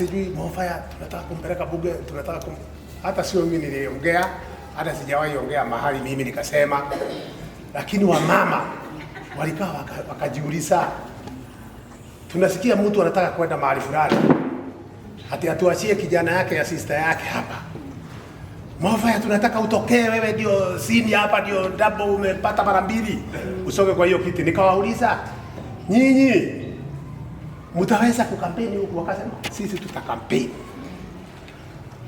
Sijui Mofaya tunataka kumpeleka bunge, tunataka kum... Hata sio mimi niliongea, hata sijawahi ongea mahali mimi nikasema, lakini wamama walikaa wakajiuliza, tunasikia mtu anataka kwenda mahali fulani, ati atuachie kijana yake ya sister yake hapa. Mofaya, tunataka utokee wewe, ndio senior hapa, ndio double umepata mara mbili, usoge kwa hiyo kiti. Nikawauliza, nyinyi mtaweza kukampeni huku? Wakasema sisi tutakampeni.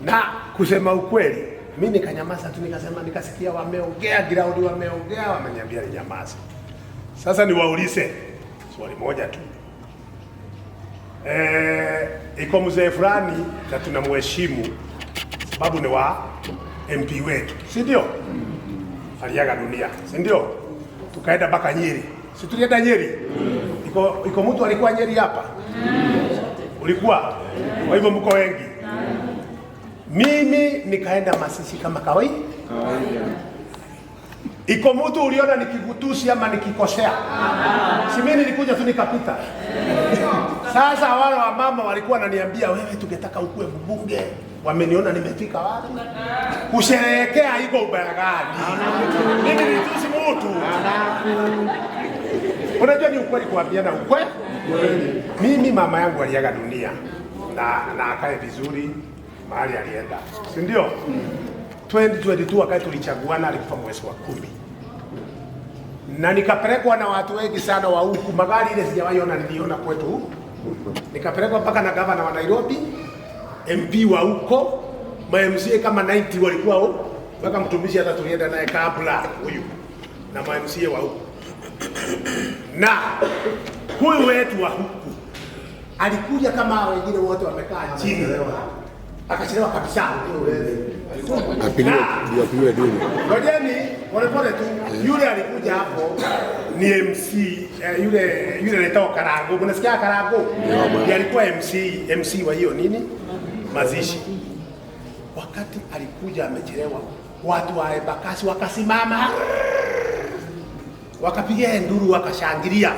Na kusema ukweli, mi nikanyamaza tu, nikasema, nikasikia wameongea ground, wameongea, wameniambia ninyamaze. Sasa niwaulize swali moja tu. Iko mzee fulani na tunamheshimu sababu ni wa MP wetu, si ndio? Aliaga dunia, si ndio? Tukaenda mpaka Nyeri, si tulienda Nyeri? Iko mtu alikuwa Nyeri hapa? Ulikuwa? Kwa hivyo mko wengi. Mimi nikaenda Masisi kama kawaida. Iko mtu uliona nikigutusi ama nikikosea? Si mimi nilikuja tu nikapita. Sasa wale wamama walikuwa wananiambia wewe, tungetaka ukuwe mbunge. Wameniona nimefika wapi? Kusherehekea iko ubaya gani? Mimi nilitusi mtu. Unajua ni ukweli kuambiana ukweli. Mimi mama yangu aliaga dunia na akae vizuri mahali alienda, si ndio? 2022 wakati tulichaguana alikufa mwezi wa 10, na nikapelekwa na watu wengi sana wa huku, magari ile sijawahi ona, niliona kwetu huku. Nikapelekwa mpaka na gavana wa Nairobi, MP wa huko, ma MCA kama 90 walikuwa huko, mpaka mtumishi hata tulienda naye kabla huyu na ma MCA wa huko na huyu wetu wa huku alikuja kama wengine wote wamekaa chini, akachelewa kabisa. Apigiwe duru. Ngojeni polepole tu. Yule alikuja hapo ni MC yule anaitwa Karango. Unasikia Karango? Ndiye alikuwa MC wa hiyo nini mazishi. Wakati alikuja amechelewa, watu wa Embakasi wakasimama wakapiga nduru wakashangilia.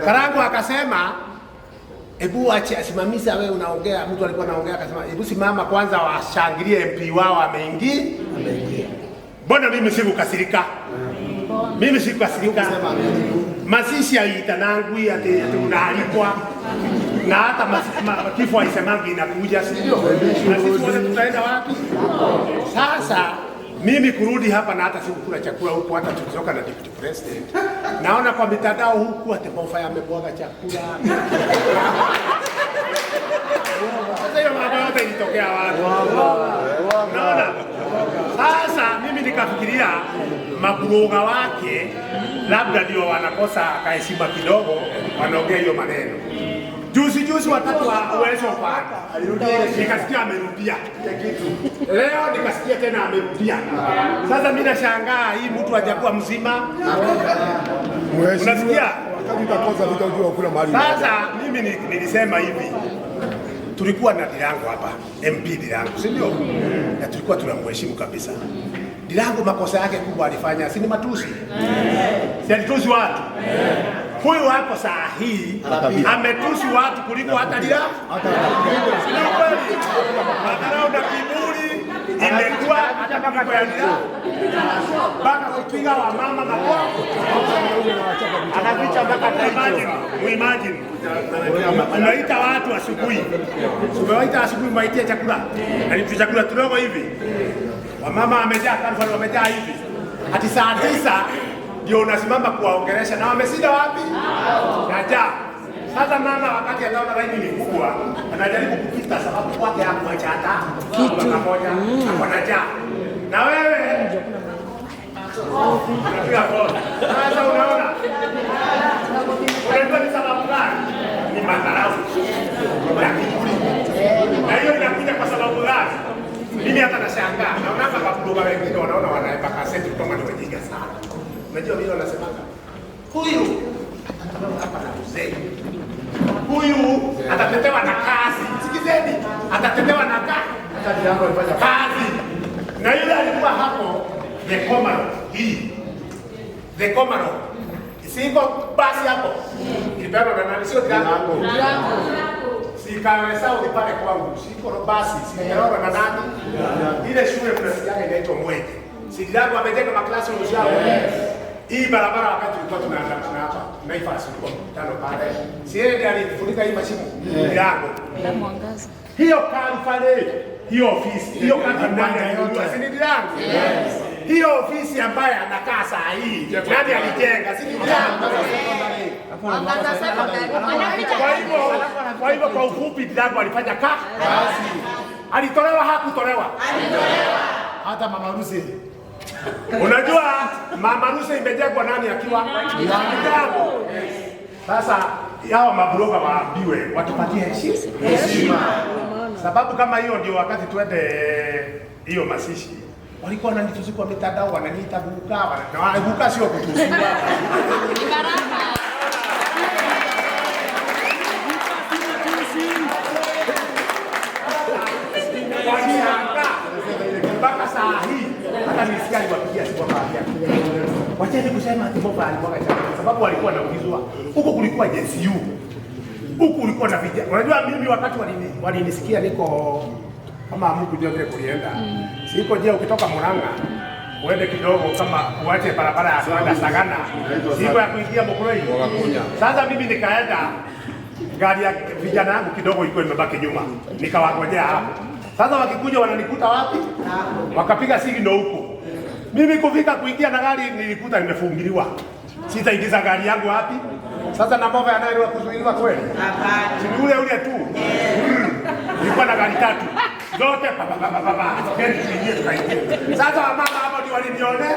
Karango akasema hebu ache asimamisha, wewe unaongea. Mtu alikuwa anaongea akasema hebu simama kwanza, washangilie MP wao ameingia. Mbona mimi sikukasirika? Mimi sikukasirika. Mazishi haitanangwi ati unaalikwa na hata kifo haisemangi inakuja, si ndio? Na sisi wote tutaenda wapi? Sasa mimi kurudi hapa na hata sikukula chakula huku, hata tukitoka na deputy president, naona kwa mitandao huku ati Mofaya amebwaga chakula. Sasa hiyo mambo yote ilitokea wapi? Unaona? Sasa mimi nikafikiria maburoga wake labda ndio wanakosa kaheshima kidogo, wanaongea hiyo maneno. Juzi juzi wakati wa Uwezo Fund nikasikia amerudia leo, nikasikia tena amerudia. Sasa mimi nashangaa hii mtu hajakuwa mzima. Unasikia? Wakati utakosa vitu kula mahali. Sasa mimi nilisema hivi, tulikuwa na Dirango hapa, MP Dirango, si ndio? Na tulikuwa tunamheshimu kabisa. Dirango makosa yake kubwa alifanya, si ni matusi? Si alitusi watu? Huyu wako saa hii ametusi watu kuliko hata Dirango. Si ni kweli? Madharau na kiburi imekuwa hata kuliko ya Dirango. Mpaka kupiga wamama makofi. Anaficha mpaka Imagine, muimagine. Unaita watu asubuhi. Umewaita asubuhi umewaitia chakula. Na ni chakula kidogo hivi. Wamama wamejaa kanisa wamejaa hivi. Ati saa 9 ndio unasimama kuwaongelesha na wameshinda wapi? Najaa. Sasa mama wakati anaona laini ni kubwa, anajaribu kupita sababu kwake hakuacha hata kitu moja. Ako na njaa. Na wewe unapiga kona. Sasa unaona? Unajua ni sababu gani? Ni madharau na kiburi. Na hiyo inakuja kwa sababu gani? Mimi hata nashangaa. Naona kama kudoga wengine wanaona wanaepa kaseti kama ni wajinga sana. Unajua vile wanasemanga? Huyu atatolewa hapa na mzee. Huyu atatetewa na kazi. Sikizeni, atatetewa na kazi. Na yule alikuwa hapo the Komaro hii. The Komaro. Siko basi hapo. Ilipeanwa na nani? Sio Dirango. Si Sikawele South pale kwangu, siko basi, simerora na nani? Ile shule mnasikiaga inaitwa Mweje. Si Ndirangu amejenga maklasi yao. Hii barabara wakati tulikuwa tunaandamana hapa, Naivas ulikuwa mkutano pale. Si yeye ndiye alifunika hii mashimo? Ndirangu. Mwangaza. Hiyo Calvary, hiyo ofisi, hiyo kati nani alinunua? Si ni Ndirangu? Hiyo ofisi ambaye anakaa saa hii, nani alijenga? Si ni Ndirangu? Kwa hivyo kwa ufupi Ndirangu alifanya kazi. Alitolewa, hakutolewa? Hata mama harusi. Unajua mama harusi imejengwa nani akiwa? Ndirangu. Sasa hawa mabloga waambiwe watupatie heshima. Sababu kama hiyo ndio wakati twende hiyo mazishi walikuwa wananitusi kwa mitandao, wananiita guka, na guka sio kutusi. Ni baraka. Walishangaa mpaka saa hii, hata nilisikia aliwapigia simu akawaambia, wacheni kusema ati Boba alimwaga chakula, sababu walikuwa wanaulizwa huko, kulikuwa JCU huku ulikuwa na vijana. Unajua mimi wakati walinisikia niko kama hamkujua vile kulienda. Siko je, ukitoka Murang'a uende kidogo kama uache barabara ya kwenda Sagana, siko ya kuingia Mukurweini. Sasa mimi nikaenda gari ya vijana yangu kidogo ilikuwa imebaki nyuma, nikawangojea hapo. Sasa wakikuja wananikuta wapi? Wakapiga signal huko. Mimi kufika kuingia na gari nilikuta nimefungiliwa. Sitaingiza gari yangu wapi? Sasa na mbova yanaelewa kuzuiliwa kweli? Hapana. Si ni ule ule tu. Nilikuwa na gari tatu. Zote pa pa pa pa pa. Gari tuingie tukaingia. Sasa wamama hapo ndio walinione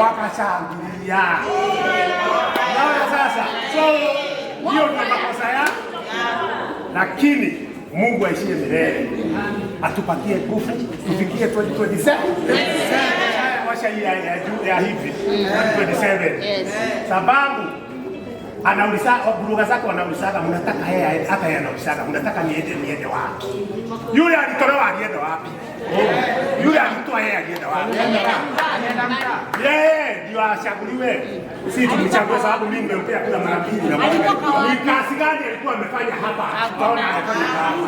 wakashangilia. Naona sasa. So hiyo ndio makosa ya lakini Mungu aishie milele. Atupatie nguvu tufikie 2027. Washa hii ya hivi 2027. Yes. Sababu anauliza buruga zake wanaulizaga mnataka yeye aende, hata yeye anaulizaga mnataka niende wapi? Yule alitolewa alienda wapi? Yule alitoa yeye alienda wapi? Yeye ndio achaguliwe. Si tumchague sababu mimi nimempea kula mara mbili na ni kazi gani alikuwa amefanya hapa? Tutaona amefanya kazi.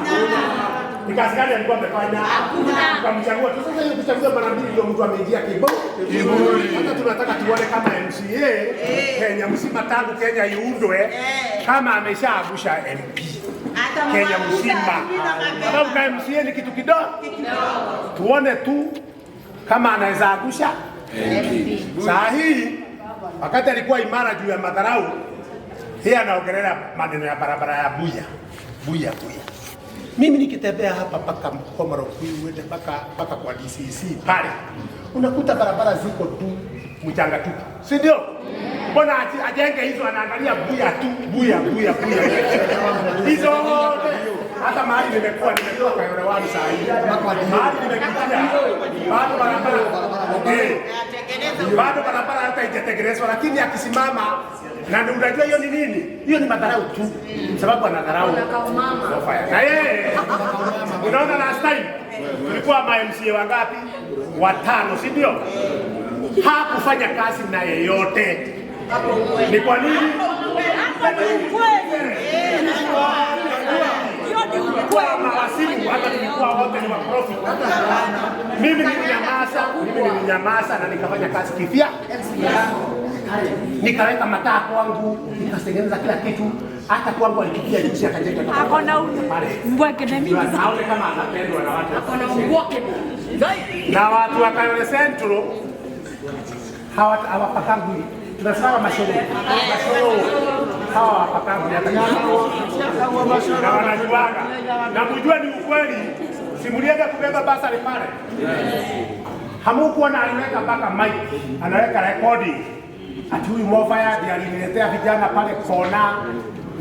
Ni kazi gani alikuwa amefanya? Tukamchagua tu. Sasa hiyo kuchagua mara mbili ndio mtu ameingia kiburi. Sasa tunataka tuone kama MCA Kenya mzima tangu Kenya iundwe kama ameshaangusha MP Kenya mzima. Sababu kama MCA ni kitu kidogo. Tuone tu kama anaweza angusha Saa hii wakati alikuwa imara juu ya madharau, yeye anaongelea maneno ya barabara ya Buya. Buya Buya. Mimi nikitembea hapa mpaka Komoro uende mpaka kwa DCC pale, unakuta barabara ziko tu mchanga tu, si ndio? Mbona ajenge hizo, anaangalia Buya tu, Buya Buya Buya hizo zote. Hata mahali nimekuwa Kayole wani saa hii, mahali nimekuja bado barabara bado barabara hata haijatengenezwa, lakini akisimama na unajua hiyo ni nini? Hiyo ni madharau tu, sababu anadharau na yeye. Unaona, last time tulikuwa ma MCA wangapi? Watano, si ndio? Hakufanya kazi na yeyote. Ni kwa nini? Tulikuwa mawasimu, hata tulikuwa wote ni wakorofi. Mimi nilinyamaza na nikafanya kazi kivya, nikaweka mataa kwangu, nikatengeneza kila kitu. Hata kwangu alipitia juzi akajenga Akona pale. mbweke na mingi sana. Aone kama anapendwa na watu. Akona mbweke. Na watu wa Kayole Central hawapakangwi, tunasema mashoro mashoro, hawa hawapakangwi hata kidogo. Na wanajuaga na mjue ni ukweli. Simulienda kubeba basari pale, hamukuona aliweka mpaka mic, anaweka rekodi ati huyu Mofaya ndiye aliniletea vijana pale kona,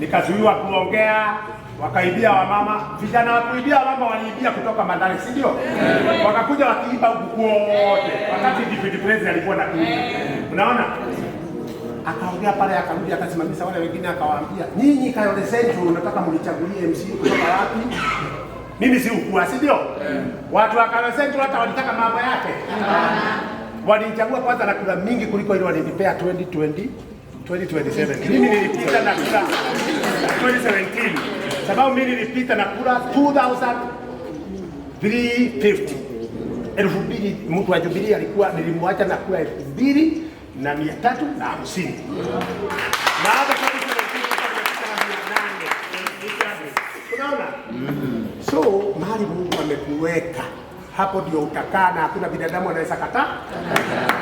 nikazuiwa kuongea, wakaibia wamama. Vijana wa kuibia wamama waliibia kutoka Mathare, si ndio? Wakakuja wakiiba huku kote, wakati deputy president alikuwa anakuja. Unaona? Akaongea pale, akarudi akasimamisha wale wengine, akawaambia nyinyi Kayole Central unataka mnichagulie MC kutoka wapi? Mimi si ukua, si ndio? Watu wa Kayole Central hata walitaka mambo yake. Walinichagua kwanza na kura mingi kuliko ile walinipea 2020 2027. Mimi nilipita na kura 2017. Sababu mimi nilipita na kura 2350. 2000 mtu wa Jubilee alikuwa nilimwacha na kura 2350. Na hata kama nimepita na 800. Unaona? So mahali Mungu amekuweka hapo ndio utakaa na hakuna binadamu anaweza kataa.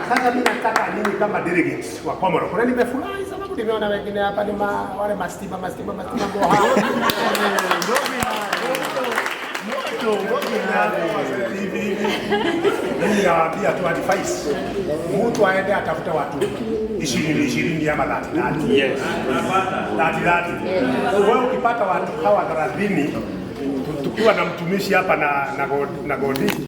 Sasa mimi nataka nyinyi kama delegates wa Komoro, kuna nimefurahi sababu nimeona wengine hapa ni wale mastima mastima mastima boha. Hivi hivi. Mimi nawaambia tu advice. Mtu aende atafute watu 20 20 ama 30 30. Yes. 30 30. Wewe ukipata watu hawa 30 tukiwa na mtumishi hapa na Godi.